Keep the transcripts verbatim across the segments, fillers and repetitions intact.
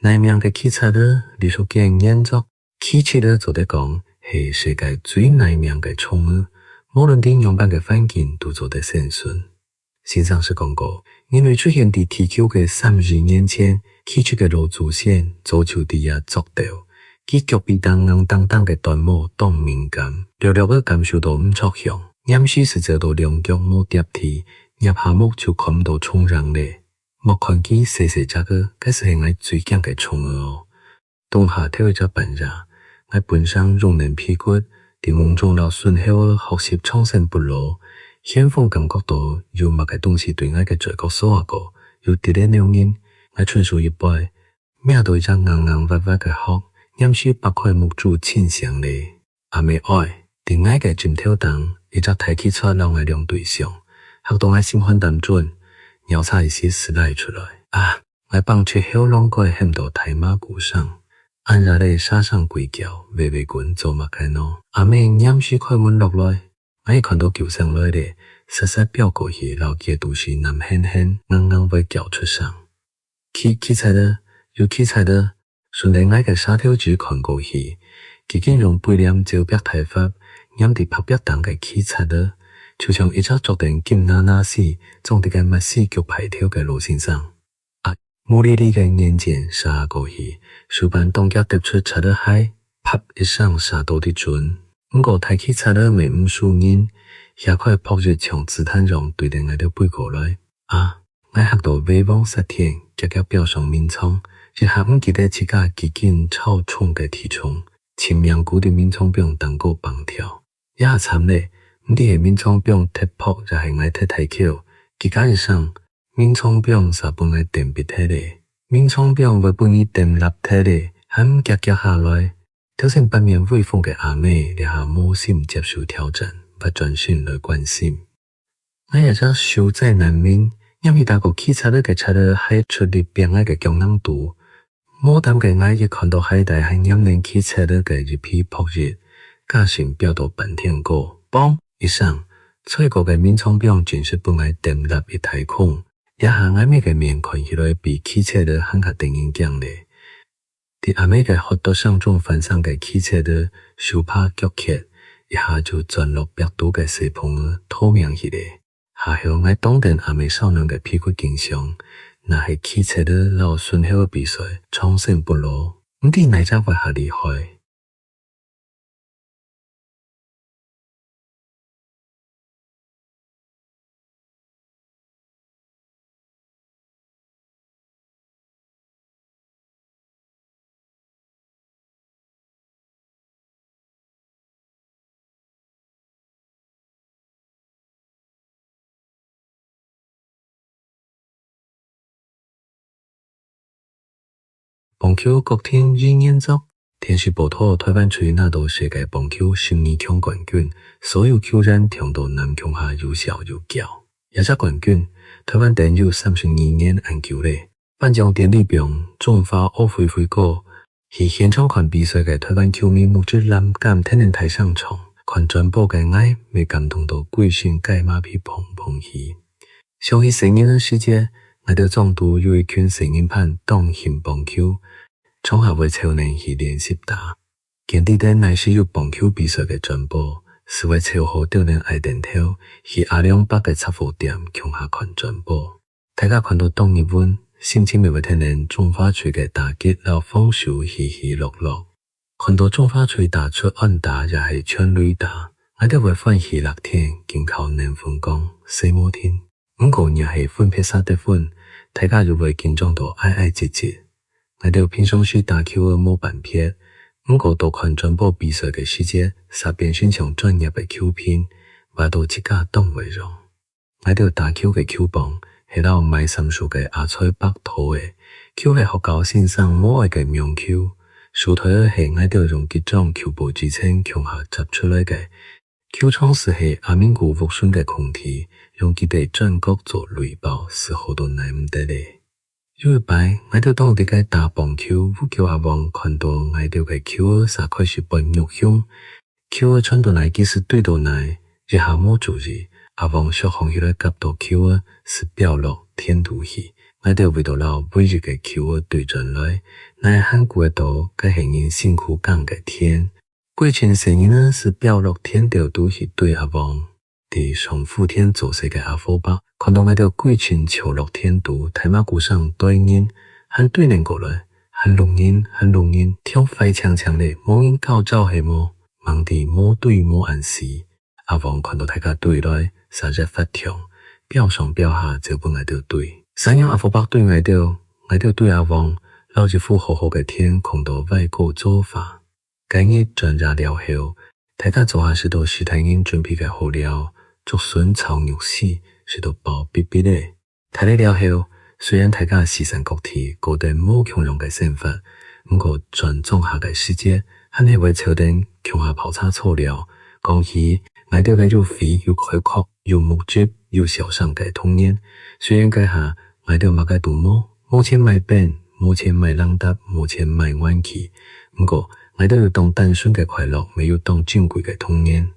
耐命个企賊仔，李淑娟原作。企賊仔做得講係世界最耐命个寵物，無論在仰般个環境都做得生存。先生識講過，人類出現在地球个三億年前，企賊个老祖先早就在這作竇，佢腳髀頂硬噹噹个短毛當敏感，略略仔感受到毋著香，黏時就走到兩腳無貼地，躡下目就看毋到重影咧。莫看佢細細隻仔，該斯係𠊎最驚个寵物哦。 冬下頭一隻半夜，𠊎本成慵懶皮骨，在夢中摎孫猴仔學習長生不老。寒風感覺到有麼个東西對𠊎个嘴角掃啊過，有滴咧扭人。𠊎伸手一掰，摸到一隻硬硬滑滑个殼，黏時擘開目珠盡醒咧。阿姆哀！在𠊎个枕頭頂，一隻大企賊摎𠊎兩對相，嚇到𠊎心寒膽顫，尿差一息斯拉出來。啊！ 𠊎挷直喉啷蓋喊到大嫲牯聲，恁夜咧沙聲鬼叫，噦噦滾做麼个呢？阿姆黏時開門落來，𠊎一看到救星來咧，煞煞飆過去摎佢个肚屎揇緪緪，硬硬會叫出聲。企，企賊仔，有企賊仔！順等𠊎个舌頭指看過去，佢竟用背簾走壁大法，黏在白壁頂个企賊仔，就像一隻著等金那那絲、裝在个襪屎腳排頭个老先生。 啊！毛利利个眼睛射過去，手板當遽擲出賊仔鞋，啪一聲射到在準。毋過大企賊仔乜毋輸人，掀開薄翼像子彈樣對等𠊎兜飛過來。啊！𠊎嚇到噦王煞天，遽遽飆上眠床，一下毋記得自家幾斤超重个體重，盡命牯在眠床枋頂高蹦跳。 這下慘咧，毋知係眠床枋忒薄，也係𠊎忒大箍。吱嘎一聲，眠床枋嗄分𠊎蹬必忒咧。眠床枋會分你蹬塌忒咧，還毋遽遽下來！頭先八面威風个阿姆，這下無心接受挑戰，斡轉身來關心。 𠊎這隻受災難民，拈起打過企賊仔个賊仔鞋出力拚𠊎个腳囊肚。無膽个𠊎一看到鞋底還黏等企賊仔个一皮薄翼，加心飆到半天高，砰一聲，衰過个眠床枋真實分𠊎蹬塌一大空。這下𠊎姆个面看起來比企賊仔還較得人驚咧。 在阿姆个喝剁聲中翻生个企賊仔，手耙腳㧒，一下就鑽落壁肚个細縫仔，逃命去咧。下後𠊎當等阿姆燒暖个被骨驚醒，若係企賊仔摎孫猴仔比賽，長生不老，毋知哪隻會較厲害。 棒球，郭庭怡原作。電視報導，臺灣隊拿到世界棒球十二強冠軍，所有球員暢到男共下又笑又噭。這隻冠軍，臺灣等有三十二年恁久咧。 頒獎典禮放中華奧會會歌，去現場看比賽个臺灣球迷目汁濫泔跈等大聲唱，看轉播个𠊎乜感動到歸身雞嫲皮膨膨起。想起細人仔時節，𠊎兜莊肚有一群細人伴當興棒球，常下會湊等去練習打。見知等哪時有棒球比賽个轉播，斯會湊好鬥等矮凳頭，去阿良伯个雜貨店共下看轉播。 大家看到當日文，心情乜會跈等中華隊个打擊摎防守起起落落。看到中華隊打出安打也係全壘打，𠊎兜會歡喜樂天，緊靠能分講，笑無停。毋過若係分別儕得分，大家又會緊張到哀哀唧唧。𠊎兜平常時打球仔無半撇，毋過到看轉播比賽个時節，煞變成像專業个球評，話到自家當會樣。 𠊎兜打球个球棒係摎賣衫梢个阿財伯討个，球鞋學校先生無愛个網球，手袋仔係𠊎兜用幾張舊報紙層共下摺出來个，球場斯係阿明牯屋脣个空地，用幾垤磚角做壘包，斯好到耐毋得咧。 有一擺，𠊎兜當在該打棒球，烏狗阿旺看到𠊎兜个球仔嗄開始發肉熊，球仔傳到哪佢斯追到哪，一下無注意，阿旺咻䟘起來夾到球仔，斯飆落田肚去， 𠊎兜為著摎唯一个舅仔追轉來，哪還顧得著該係人辛苦耕个田。歸陣細人仔就飆落田肚肚去追阿旺。 在上富田做事个阿福伯，看著𠊎兜歸陣蹺落田肚，大嫲牯聲追人，還追等過來，還弄人，還弄人，跳壞淨淨咧，無人教招係無？吂知無追無恁死。阿旺看著大家追來，就越發暢，飆上飆下走分𠊎兜追。儕仰阿福伯追𠊎兜，𠊎兜追阿旺，摎一副好好个田囥到歪膏挲花。 該日轉夜了後，大家做下食著序大人準備个好料，竹筍炒肉絲，食到飽必必咧。大垤了後，雖然大家四散各地，過等無共樣个生活，毋過轉莊下个時節，還係會湊等共下泡茶坐尞，講起𠊎兜个又肥又開闊、又目汁又瀟灑个童年。雖然該下 𠊎兜麼个都無，無錢買冰，無錢買零嗒，無錢買玩具。毋過，𠊎兜有當單純个快樂，乜有當珍貴个童年。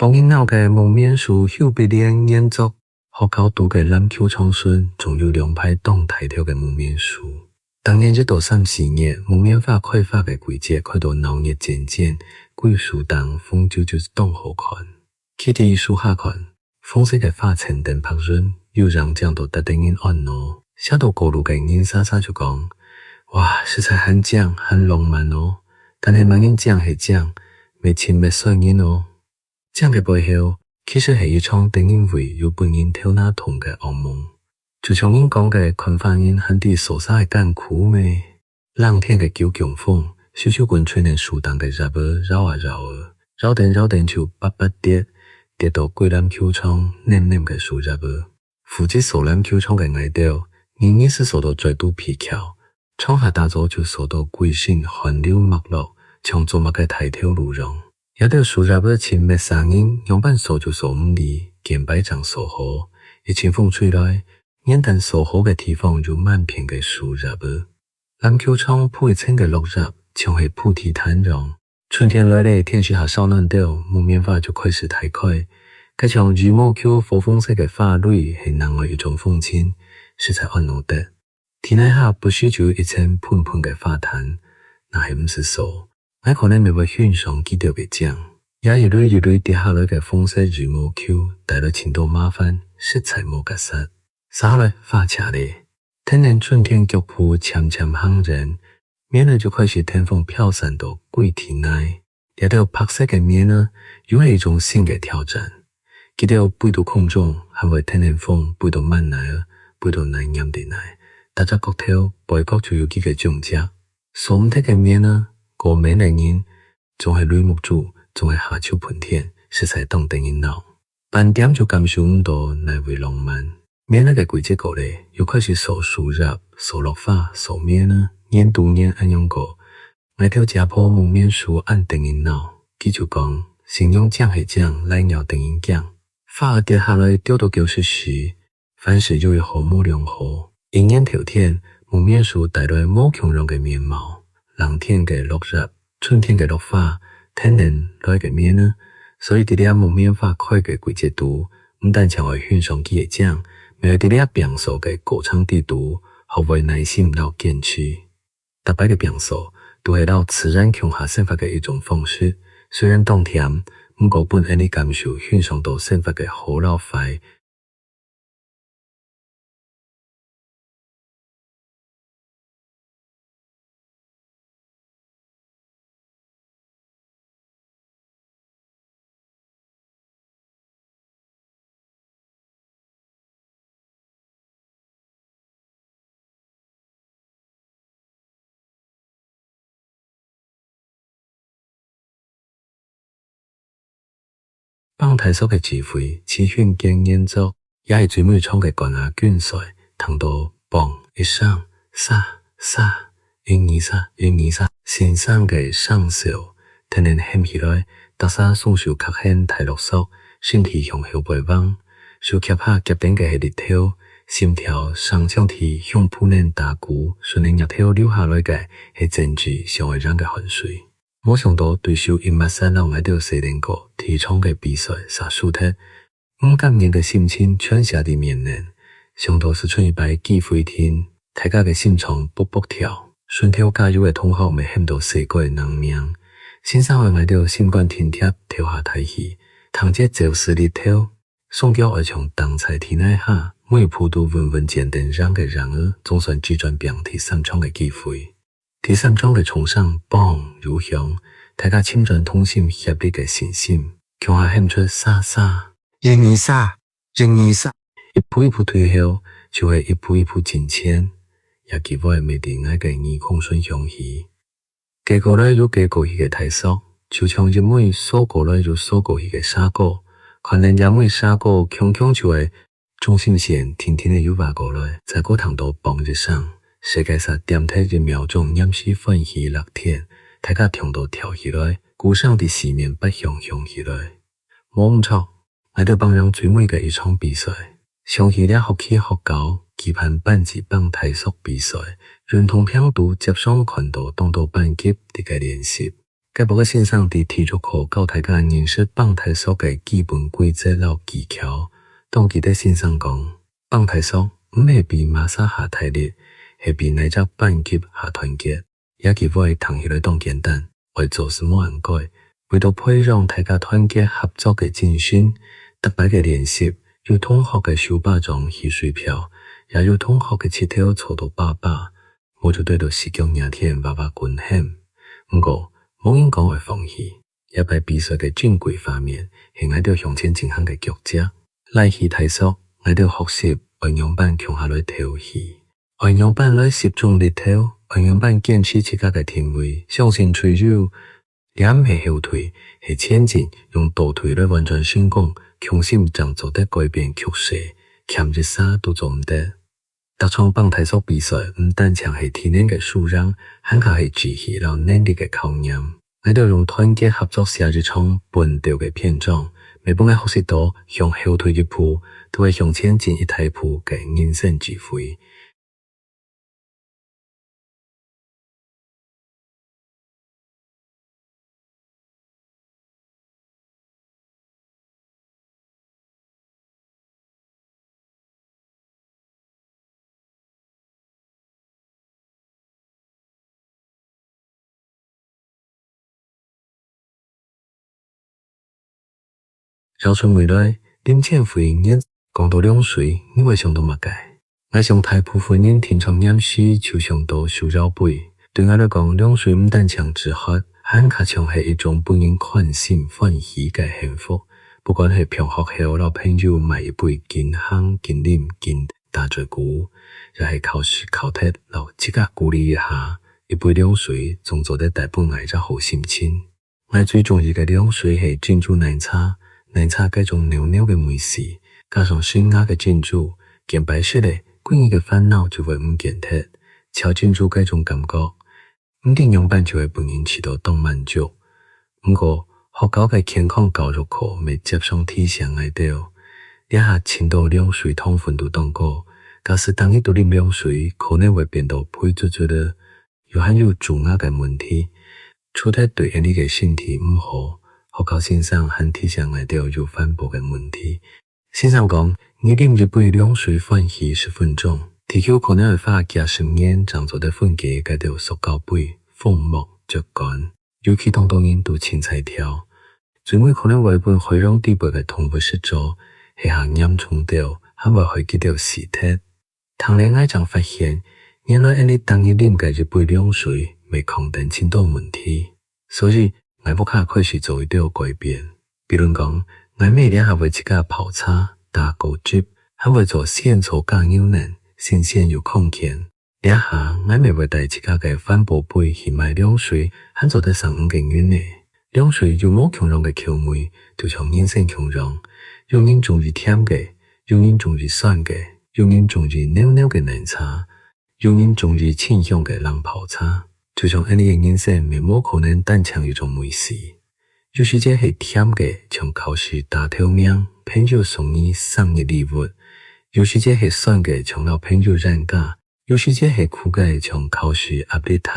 幫人惱个木棉樹，邱碧蓮原作。學校肚个籃球場脣，種有兩排當大條个木棉樹。逐年一到三四月，木棉花開花个季節，開到鬧熱煎煎，歸樹頂紅啾啾，當好看。 企在樹下看，紅色个花襯等白雲，有影靚到值得人𧩣腦。寫到過路个人儕儕就講：「哇，實在還靚，還浪漫哦！」但係麼人靚係靚，乜盡搣衰人哦！靚个背後，其實係一場得人畏又分人頭那痛个惡夢。就像人講个，看花人還知掃沙个艱苦咩？ 冷天个九降風，咻咻滾吹等樹頂个葉仔，搖啊搖啊，搖等搖等就啪啪跌，跌到歸籃球場淰淰个樹葉仔。負責掃籃球場个𠊎兜，日日就掃到嘴嘟鼻翹，場下打早就掃到歸身汗流脈落，像做麼个大頭路樣。這兜樹葉仔盡搣煞人，仰般掃就掃毋離，見擺正掃好，一陣風吹來， 原旦掃好个地方有滿片个樹葉仔。籃球場鋪一層个落葉，像係鋪地毯樣。春天來咧，天時下燒暖兜，木棉花就開始大開。該像羽毛球、火紅色个花蕊，係另外一種風情，實在𧩣腦得。地泥下不時就有一層歕歕个花毯，若係毋使掃， 𠊎可能乜會欣賞佢兜个靚。這一蕊一蕊跌下來个紅色羽毛球，帶來盡多麻煩，實在無結煞。續下來花謝咧，跈等春天腳步漸漸行遠，棉仔就開始跈風飄散到歸地泥。這兜白色个棉仔，又係一種新个挑戰。 佢兜飛到空中，還會跈等風飛到滿哪仔，飛到哪黏在哪，逐隻角頭、背角就有佢个蹤跡。掃毋忒个棉仔，過搣个人，總係淚目珠，總係下手歕天，實在當得人惱。半點就感受毋到哪位浪漫。棉仔个季節過咧，又開始掃樹葉、掃落花、掃棉仔，年度年恁樣過， 𠊎兜姐婆木棉樹恁得人惱，佢就講：「新娘靚係靚，來鳥得人驚。」花仔跌下來丟到狗屎屎，凡事有一好無兩好。一年透天，木棉樹帶來無共樣个面貌，冷天个落葉，春天个落花，跈等來个棉仔。所以在這木棉花開个季節肚，毋單淨愛欣賞佢个靚，乜愛在這拚掃个過程底肚，學會耐心摎堅持。 逐擺个拚掃，都係摎自然共下生活个一種方式。雖然當悿，毋過分𫣆俚感受、欣賞到生活个好摎壞。 放大索个智慧，徐訓堅原作。這係最尾場个冠亞軍賽，聽到「砰」一聲，沙沙，一二三，一二三，先生个聲哨，天然喊起來，逐儕雙手揢緪大絡索，身體向後背橫，手胯下夾等个係力頭，心跳聲像在胸脯頂打鼓，順等額頭流下來个係真正想愛贏个汗水。無想到對手一抹煞，摎𠊎兜細人哥提倡个比賽煞輸忒， 毋甘願个心情全寫在面頂，想到輸出一擺機會定，大家个心臟噗噗跳，脣頭加油个同學乜喊到世界人名。先生愛𠊎兜心肝定定，跳下大戲，聽節奏使力頭，雙腳愛像釘在地泥下，每一步都穩穩堅定，贏个贏仔，總算只轉拚第三場个機會。 第三場个銃聲砰又響，大家尋轉同心協力个信心，共下喊出「沙沙」，「一二沙，一二沙」。一步一步退後，就係一步一步進前。這句話乜在𠊎个耳空脣響起。跍過來又跍過去个大索，就像一尾趖過來又趖過去个蛇哥，看等這尾蛇哥強強就係 中心線定定仔又滑過來，再過聽到「砰」一聲，世界煞恬忒一秒鐘，黏時歡喜樂天，大家暢到跳起來，鼓聲在四面八鄉響起來。無毋著，𠊎兜挷贏最尾个一場比賽。想起這學期學校舉辦班際挷大索比賽，運動病毒輒常看到當多班級在該練習。 該駁仔先生在體育課教大家認識挷大索个基本規則摎技巧。當記得先生講：「挷大索毋係比麼儕較大力，係比哪隻班級較團結。」這句話聽起來當簡單，愛做斯無恁該。為著培養大家團結合作个精神，逐擺个練習，有同學个手巴掌起水泡，也有同學个膝頭坐到巴巴， 無就對著四腳惹天哇哇滾喊。毋過，無人講愛放棄。這擺比賽个珍貴畫面，係𠊎兜向前進行个腳跡。拉起大索，𠊎兜學習愛仰般共下來敨氣，愛仰般來集中力頭，愛仰般堅持自家个定位，相信隊友 這毋係後退，係前進，用倒退來換轉成功，共心正做得改變局勢，欠一儕都做毋得。逐場挷大索比賽，毋單淨係體能个輸贏，還較係志氣摎能力个考驗。𠊎兜用團結合作寫一場奮鬥个篇章，乜分𠊎學習到，向後退一步，都係向前進一大步个人生智慧。 繞出門來，林千惠。講到涼水，你會想到麼个？𠊎想大部分人定著黏時就想到手搖杯。對𠊎來講，涼水毋單淨止渴，還較像係一種分人關心、歡喜个幸福。不管係放學後摎朋友買一杯緊行、緊啉、緊打嘴鼓，也係考試考忒摎自家鼓勵一下，一杯涼水總做得帶分𠊎一隻好心情。 𠊎最中意个涼水係珍珠奶茶，奶茶該種醲醲个味緒，加上新鮮个珍珠，見擺食咧，歸日个煩惱就會毋見忒。噍珍珠該種感覺，毋知仰般就會分人試到當滿足。毋過，學校个健康教育課乜輒常提醒𠊎兜，這下盡多涼水糖分都當高，假使逐日都啉涼水，可能會變到肥卒卒仔。 又還有蛀牙个問題。除忒對𠊎俚个身體毋好，學校先生還提醒𠊎兜有環保个問題。先生講，你啉一杯涼水歡喜十分鐘，地球可能愛花幾十年正做得分解該兜塑膠杯、封膜、啜管。尤其當多人都凊彩挑，最尾可能會分海洋底背个動物食咗，係較嚴重兜，還會害佢兜死忒。 聽咧𠊎正發現，原來𠊎俚逐日啉个一杯涼水，乜囥等盡多問題。所以，𠊎屋下開始做一兜改變。比論講，𠊎姆這下會自家泡茶、打果汁，還會做仙草加牛奶，新鮮又康健。這下，𠊎姆會帶自家个環保杯去買涼水，還做得省五個銀呢。 涼水有無共樣个口味，就像人生共樣，有人中意甜个，有人中意酸个，有人中意醲醲个奶茶，有人中意清香个冷泡茶。就像𫣆俚个人生，乜無可能單淨一種美食。有時節係甜个，像考試打頭名，朋友送你生日禮物；有時節係酸个，像摎朋友冤家；有時節係苦个，像考試壓力大。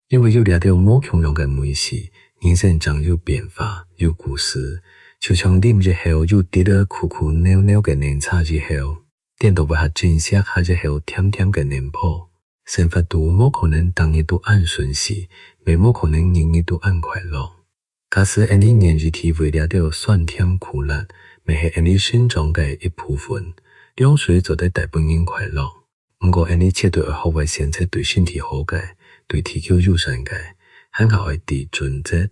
因為有這兜無共樣个美食，人生正有變化，有故事。就像啉一口有滴仔苦苦醹醹个奶茶以後，顛倒會較珍惜下一口甜甜个奶泡。生活都無可能逐日都恁順序，乜無可能日日都恁快樂。假使𫣆俚願意體會這兜酸甜苦辣，乜係𫣆俚成長个一部分，涼水做得帶分人快樂。毋過𫣆俚絕對愛學會選擇對身體好个、對地球友善个，還較愛知準則。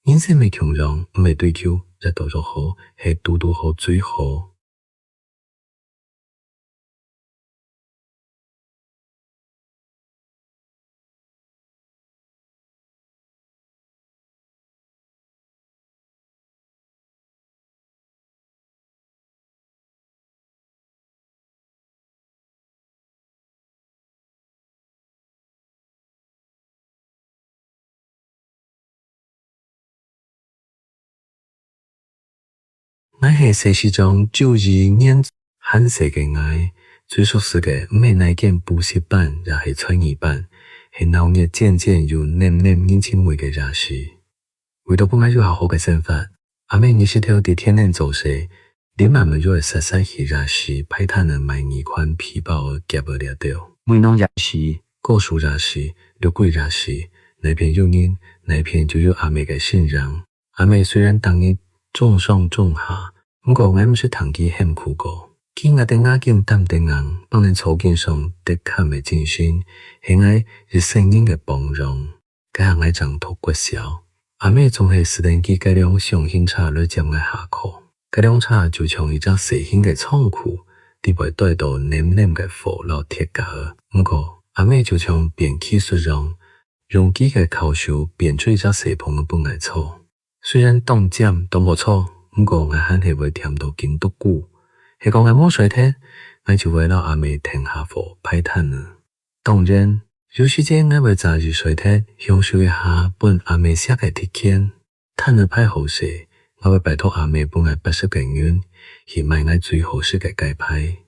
人生乜共樣，毋係追求越多越好，係堵堵好最好。 𠊎係細市長，九二年，還細个𠊎，最熟事个毋係哪間補習班，也係才藝班，係鬧熱煎煎又淰淰人情味个夜市。為著分𠊎有較好个生活，阿姆日時頭在田裡做事，臨暗乜愛煞煞去夜市擺攤仔賣耳環、皮包仔、夾仔這兜。美濃夜市、高樹夜市、六龜夜市，哪片有人，哪片就有阿姆个身影。 阿姆雖然逐日衝上衝下，毋過𠊎毋識聽佢喊苦過。佢齧等牙根擔等硬，放等草根上得崁个精神，係𠊎一生人个榜樣。該下𠊎正讀國小，阿姆總係駛等佢該輛箱型車來接𠊎下課。該輛車就像一隻細型个倉庫，裡背堆到淰淰个貨摎鐵架仔。毋過，阿姆就像編技術樣，用佢个巧手編出一隻細棚仔分𠊎坐。 雖然當尖當無錯，毋過𠊎還係會悿到緊篤痀。係講𠊎無睡忒，𠊎就會摎阿姆跈下貨擺攤仔。當然，有時節𠊎會詐意睡忒，享受一下分阿姆惜个特權。攤仔擺好勢，𠊎會拜託阿姆分𠊎八十個銀，去買𠊎最好食个雞排。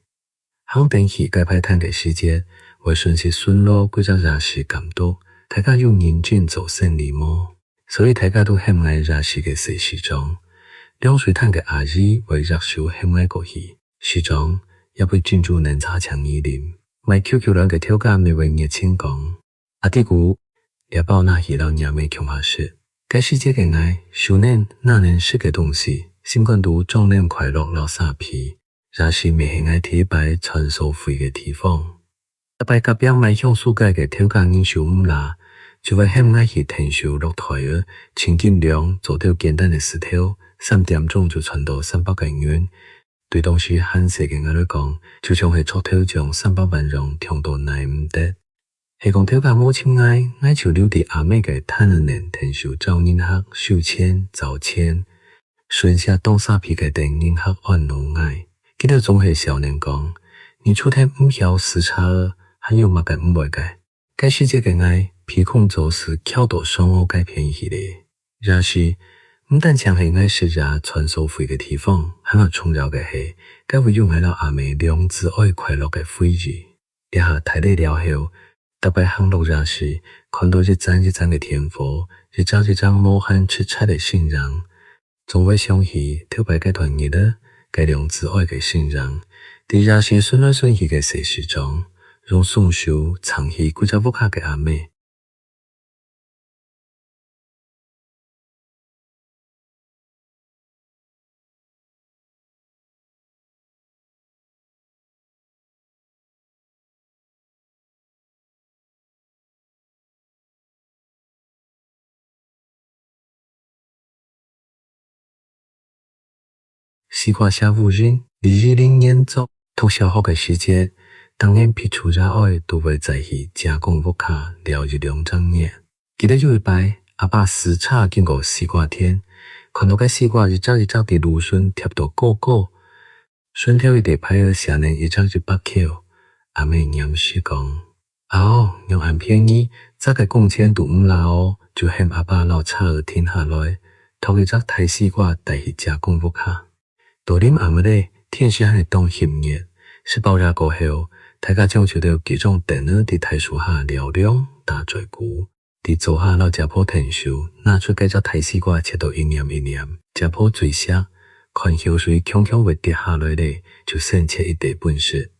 行等去雞排攤个時節，會順勢巡邏幾隻夜市監督，大家有認真做生理無？所以大家都喊𠊎夜市个細市長。涼水攤个阿姨會擛手喊𠊎過去：「市長，這杯珍珠奶茶請你啉。」賣QQ卵个頭家乜會熱情講： 「阿弟牯，這包拿去摎若姆共下食。」該時節个𠊎，手裡拿等食个東西，心肝肚裝等快樂摎沙鼻。夜市乜係𠊎第一擺賺所費个地方。逐擺隔壁賣香酥雞个頭家人手毋罅，就會喊𠊎去𢯭手落袋仔，稱斤兩，做兜簡單个事頭，三點鐘就賺到三百個銀。 對當時還細个𠊎來講，就像係著頭獎三百萬樣，暢到耐毋得。係講頭家無尋𠊎，𠊎就留在阿姆个攤仔等𢯭手找人客、收錢、找錢，順勢當沙鼻个等人客安老𠊎。佢兜總係笑等講：「你除忒毋曉駛車仔，還有麼个毋會个？」 該時節个𠊎，憑空做事，翹到上好該片去咧。夜市，毋單淨係𠊎食夜賺所費个地方，還較重要个係，該會有𠊎摎阿姆兩子哀快樂个回憶。這下大咧了後，逐擺行落夜市，看到一盞一盞个電火，一隻一隻無閒直掣个身影， 總會想起頭擺該段日仔，該兩子哀个身影，在夜市巡來巡去个細市長，用雙手撐起歸隻屋下个阿姆。 西瓜餳烏仁，李怡玲原作。讀小學个時節，逐年避暑夜哀都會再去姐公屋下尞一兩隻月。記得有一擺，阿爸駛車經過西瓜田，看到該西瓜一隻一隻在路脣疊到高高，脣頭一垤牌仔寫等一隻一百箍。阿姆黏時講：啊哦，仰恁便宜，隻个工錢都毋罅哦！就喊阿爸摎車仔停下來，擇一隻大西瓜帶去姐公屋下。到臨暗仔咧，天時還係當翕熱，食飽夜過後，大家將就兜幾張凳仔在大樹下尞涼打嘴鼓。 在灶下摎姐婆𢯭手，拿出該隻大西瓜切到一粒一粒。姐婆最惜，看口水強強會跌下來咧，就先切一垤分食。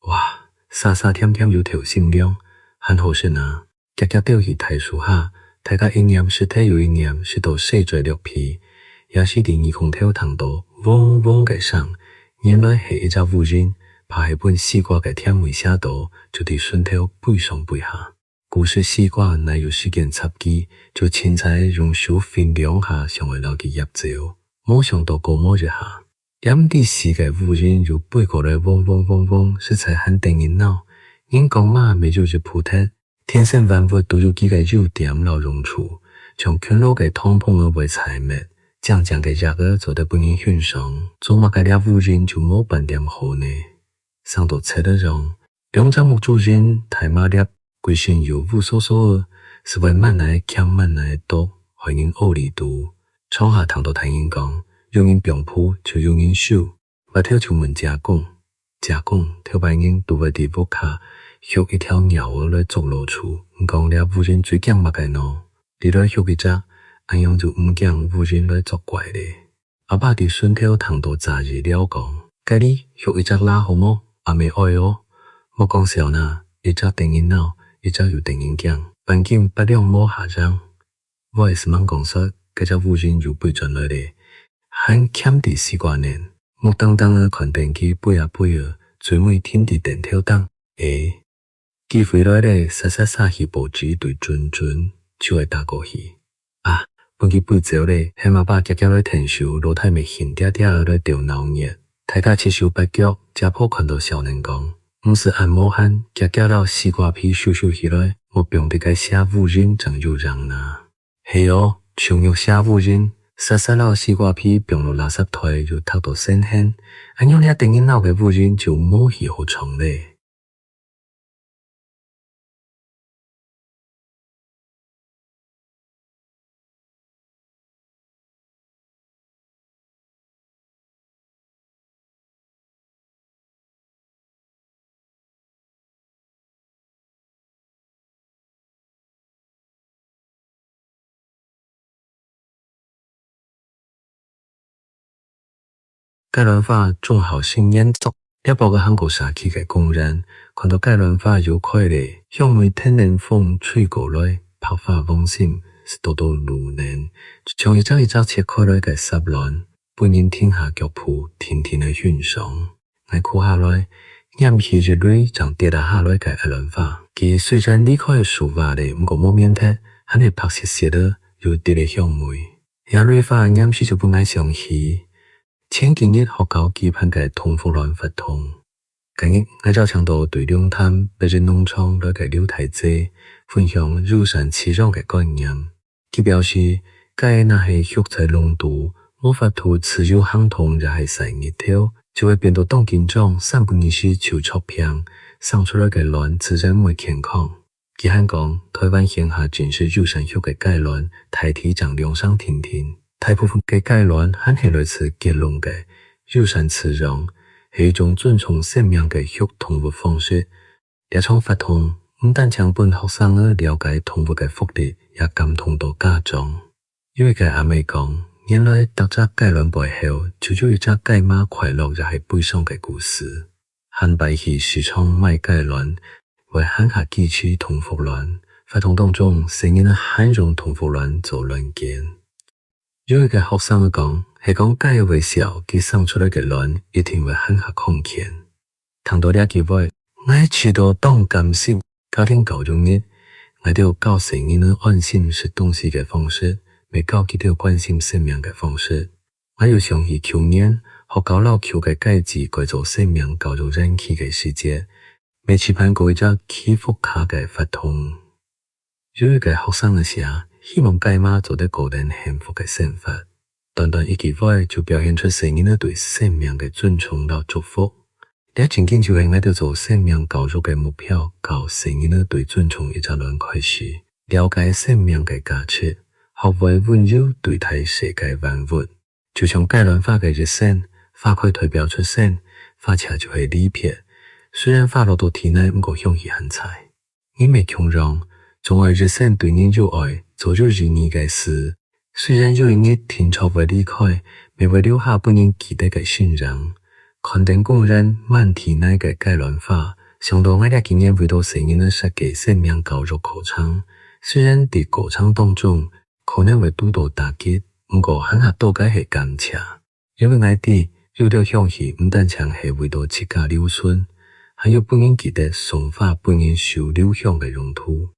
哇，沙沙甜甜又透心涼，還好食哪！遽遽兜去大樹下，大家一粒食忒又一粒，食到細嘴綠皮。這時在耳空頭聽到嗡嗡个聲，原來係一隻烏蠅，怕係分西瓜个甜味嚇到，就在脣頭飛上飛下。 古時西瓜哪有時間插枝，就儘採用手拂兩下，想愛摎佢擛走，無想到過無一下，這毋知死个烏蠅又飛過來，嗡嗡嗡嗡，實在還得人惱。人講嘛，乜有一步忒，天生萬物都有佢个優點摎用處，像勤勞个糖蜂仔會採蜜，靚靚个葉仔做得分人欣賞，做麼个這烏蠅就無半點好呢？ 生到賊仔樣，兩隻目珠仁大嫲粒，歸身又烏疏疏仔，斯會慢來鉗慢來剁，害人屙痢肚。常下聽到大人講，有人放匏就有人收，斡頭就問姐公。姐公，頭擺人都會在屋下畜一條貓仔來捉老鼠，毋講這烏蠅最驚麼个呢？你來畜一隻，恁樣就毋驚烏蠅來作怪咧。 阿爸在脣頭聽到，詐意撩講：「該你畜一隻啦好無？阿姆愛哦！」「莫講笑哪，一隻得人惱，一隻又得人驚，半斤八兩無下贏。」話斯吂講煞，該隻烏蠅又飛轉來咧，還鉗在西瓜頂，目瞪瞪仔看等佢飛啊飛啊，最尾停在凳頭頂。「欸！」 佢飛來咧，煞煞捎去報紙對準準，就愛打過去。啊，分佢飛走咧，喊阿爸遽遽來𢯭手，老弟乜興嗲嗲仔來鬥鬧熱。大家七手八腳，姐婆看到笑等講：「毋使恁無閒，遽遽摎西瓜皮收收起來，莫放在該餳烏蠅正有影哪。」 「係哦，就肉餳烏蠅，煞煞摎西瓜皮放落垃圾袋，又擲到身邊，恁樣這得人惱个烏蠅就無去好唱咧。」 雞卵花，鍾孝信原作。這駁仔行過社區个公園，看到雞卵花又開咧，香味跈等風吹過來，白花黃心，係多多路燈，就像一隻一隻切開來个煠卵，分人停下腳步，定定仔欣賞。 𠊎跍下來，拈起一蕊正跌啊下來个鴨卵花。佢雖然離開樹椏咧，毋過無搣忒，還係白雪雪仔，有滴仔香味。這蕊花黏時就分𠊎想起前幾日學校舉辦个同福卵活動。該日，𠊎邀請到對龍潭北一農場來个劉大姐，分享友善飼養个觀念。 佢表示，雞仔若係畜在籠肚，無法度自由行動也係曬日頭，就會變到當緊張，三不二時就著病，生出來个卵自然毋會健康。佢還講，臺灣現下進食友善畜个雞卵，大體正兩成定定，大部分个雞卵還係來自結籠个。友善飼養係一種尊重生命个畜動物方式， 這場活動毋單淨分學生仔了解動物个福利，也感動到家長。有一個阿姆講，原來逐隻雞卵背後，就有一隻雞嫲快樂抑係悲傷个故事。還擺去市場買雞卵，會還較支持同福卵。活動當中，細人仔還用同福卵做卵捲。 有一個學生講，係講雞仔會笑，佢生出來个卵一定會還較康健。聽到這句話，𠊎試著當感心。家庭教育日，𠊎兜教細人仔安心食東西个方式，乜教佢兜關心生命个方式。𠊎又想起舊年，學校摎舊个雞子改做生命教育園區个時節，乜舉辦過一隻祈福卡个活動。 有一個學生仔寫，希望雞嫲做得過等幸福个生活。短短一句話，就表現出細人仔對生命个尊重摎祝福。這正經就係𠊎兜做生命教育个目標，教細人仔對尊重一隻卵開始，了解生命个價值，學會溫柔對待世界萬物。就像雞卵花个一生，花開代表出生，花謝就係離別。雖然花落到地泥，毋過香氣還在。 人乜共樣，總愛一生對人有愛，做有意義个事。雖然有一日定著會離開，乜會留下分人記得个身影。看等公園滿地泥个雞卵花，想到𠊎這幾年為著細人仔設計生命教育課程，雖然在過程當中可能會堵到打擊，毋過還較多个係感謝。 因為𠊎知，有兜香氣毋單淨係為著自家留存，還有分人記得、送花、分人收留香个用途。